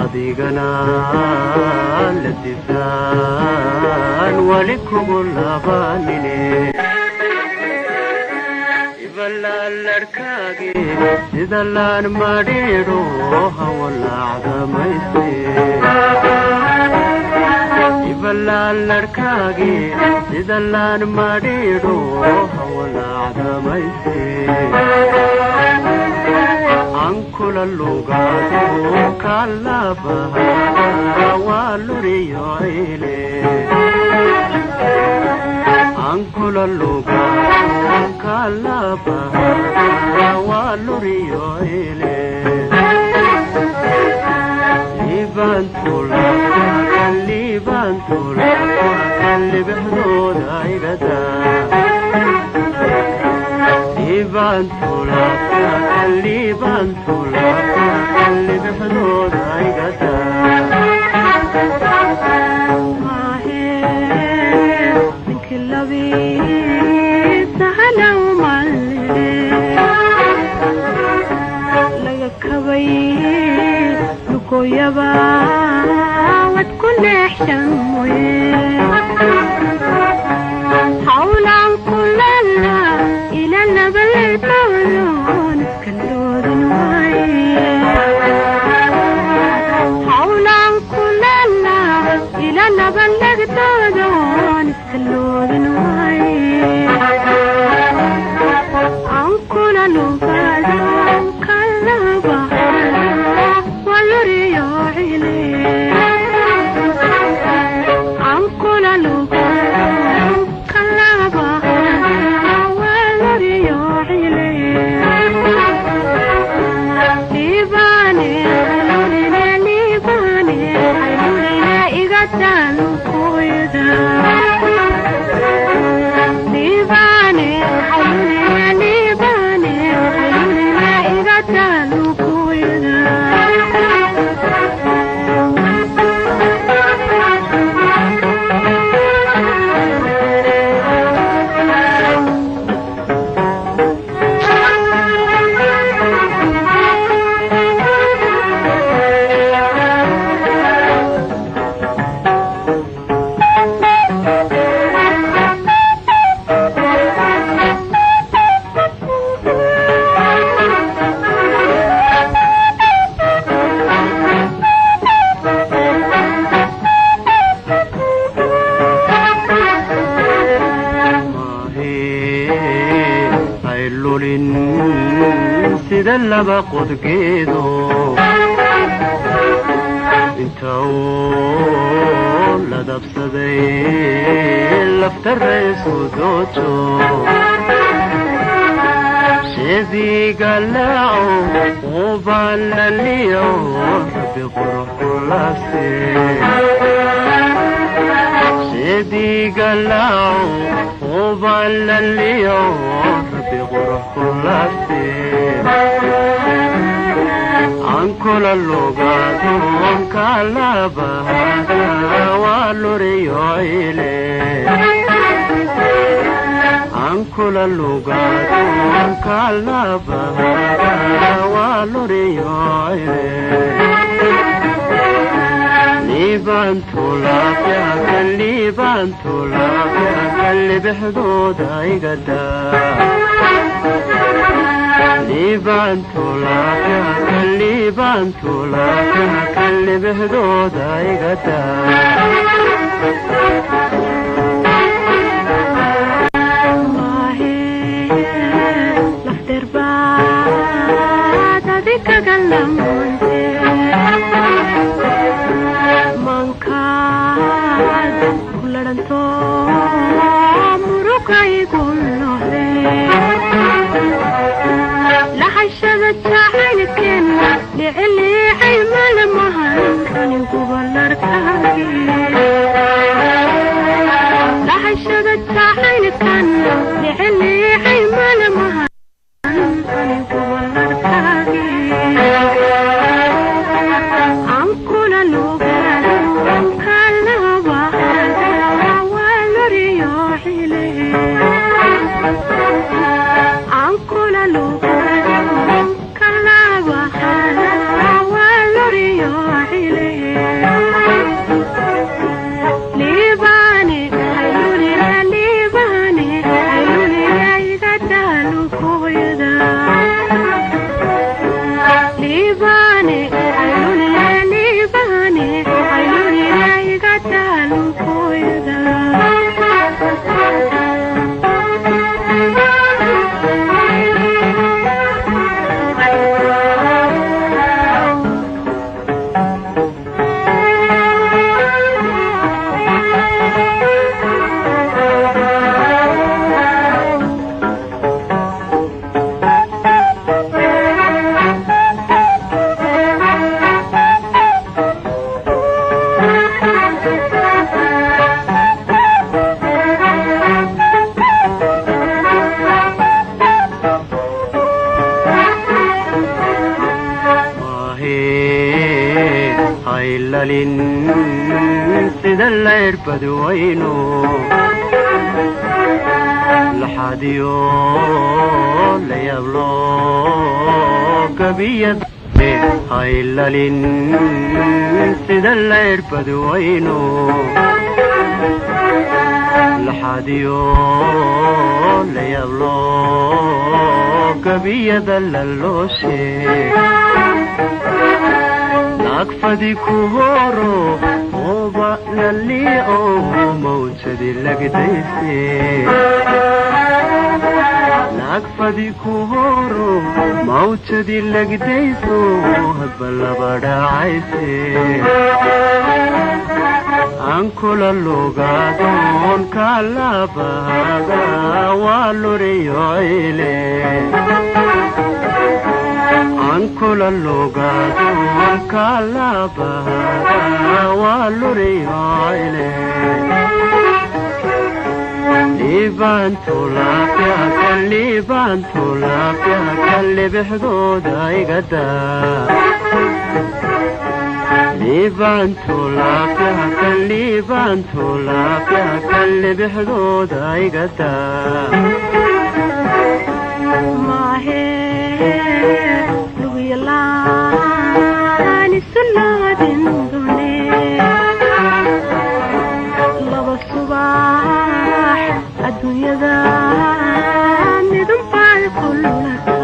Adigana la difaan wali kugu laabanine ibalaalarkaage sida laan madhiidho hawalaacdamayse ibalaalarkaage sida laan madhiidho hawalaacdamayse ankula lugaado kalabaha waa luriyo ile ankula lugaado kalabaha waa luriyo ile liibantula liibantula kalibixdooda igada liibantula liibantula kalibixdooda igada Laba qodgeedo inta uu la dabsaday lafta reesu doojo sheedigalaaco ubalaliyo rabbi qurux kulaase sheedigalaaco ubalaliyo rabbi qurux kulaase ankula lugaado kalabaha waa luriyo ile ankula lugaado kalabaha waa luriyo ile liibantula liibantula kalibixdooda igada liibantula liibantula kalibixdooda igada lafterba Jacaylkeena dhiciliicay malmahan aniguba larkaage. Lahashada jacaylkan dhiciliicay malmahan aniguba larkaage. Aan kula lugaado kalabahada waa loriyo xile. Aan kula lugaado kalabahada waa loriyo xile. Liibane haylulina, liibane haylulina, iga daalukoyada. Liibane haylulina, liibane haylulina, iga daalukoyada. Mahe haylalin sida laydh badwayno laxadiyo layablo gabiyad. Haylalin sida laydh badwayno laxadiyo layablo gabiyada lalooshe. Naagfadi ku horo oba laliico mawjadi lagdayse. Naagfadi ku horo mawjadi lagdayso hadba laba dhacayse. Aan kula lugaadoon kalabahada waa luriyo ile. Aan kula lugaadoon kalabahada waa luriyo ile. Liibaantulaafyakan, liibaantulaafyakan, libixdooda igadaa. Liibaantulaafyakan, liibaantulaafyakan, libixdooda igadaa. Maahe lugiyalaan isu laadin dune laba subax adduunyada midunbay kulata.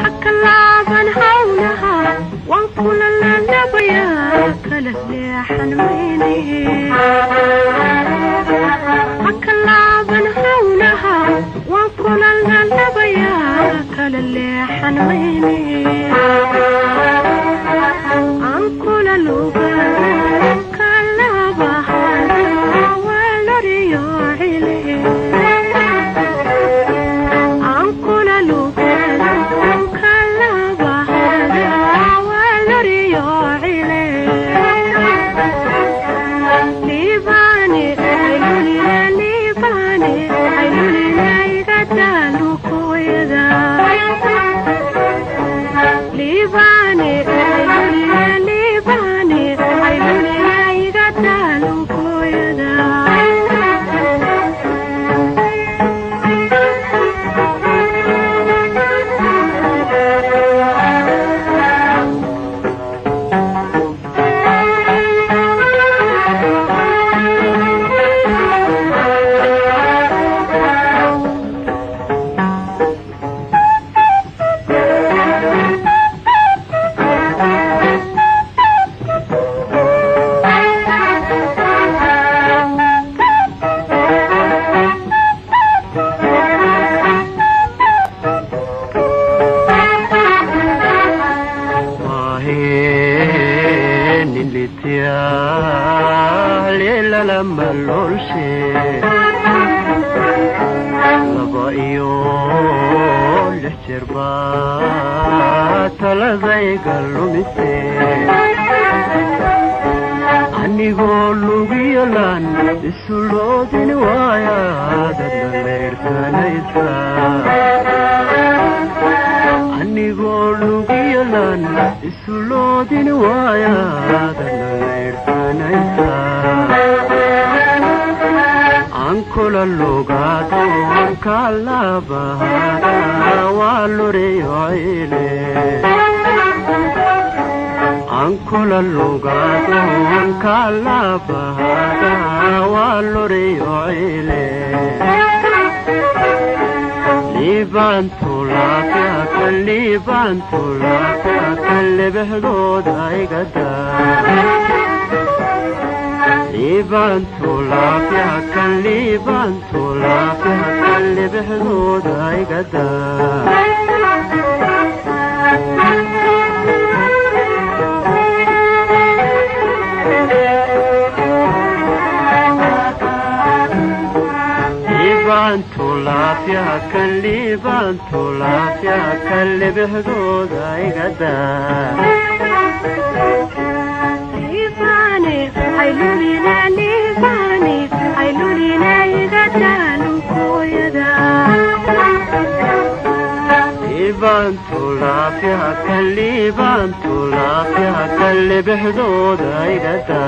Haka laaban hawlaha waan kula lalabayaa kala leexan mayne. Haka laaban hawlaha waan kula lalabayaa kala leexan mayne. Aan kula lugaado kalabahada waa loriyo xile. Aan kula lugaado kalabahada waa loriyo xile. Liibane haylulina, liibane haylulina, iga daalukoyada. Liibane haylulina, liibane haylulina, iga daalukoyada. Mahe nin litya lelalama lolshe laba iyo Lix jeer baa taladayga lumise, anigoo lugiyolan isu loodin waaya dadna leyrsanaysa. Anigoo lugiyolan isu loodin waaya dadna leyrsanaysa. Ankula lugaadon kalabahada waa luriyo ile. Ankula lugaadon kalabahada waa luriyo ile. Liibaantulaafyaka liibaantulaafyaka lebexdooda igada. Liibaantulaafyaka liibaantulaafyaka lebexdooda igada. Liibaantulaafyaka liibaantulaafyaka lebexdooda igada. Liibane haylulina, liibane haylulina, igadaalukooyada. Liibaantulaafyaka liibaantulaafyaka lebexdooda igada.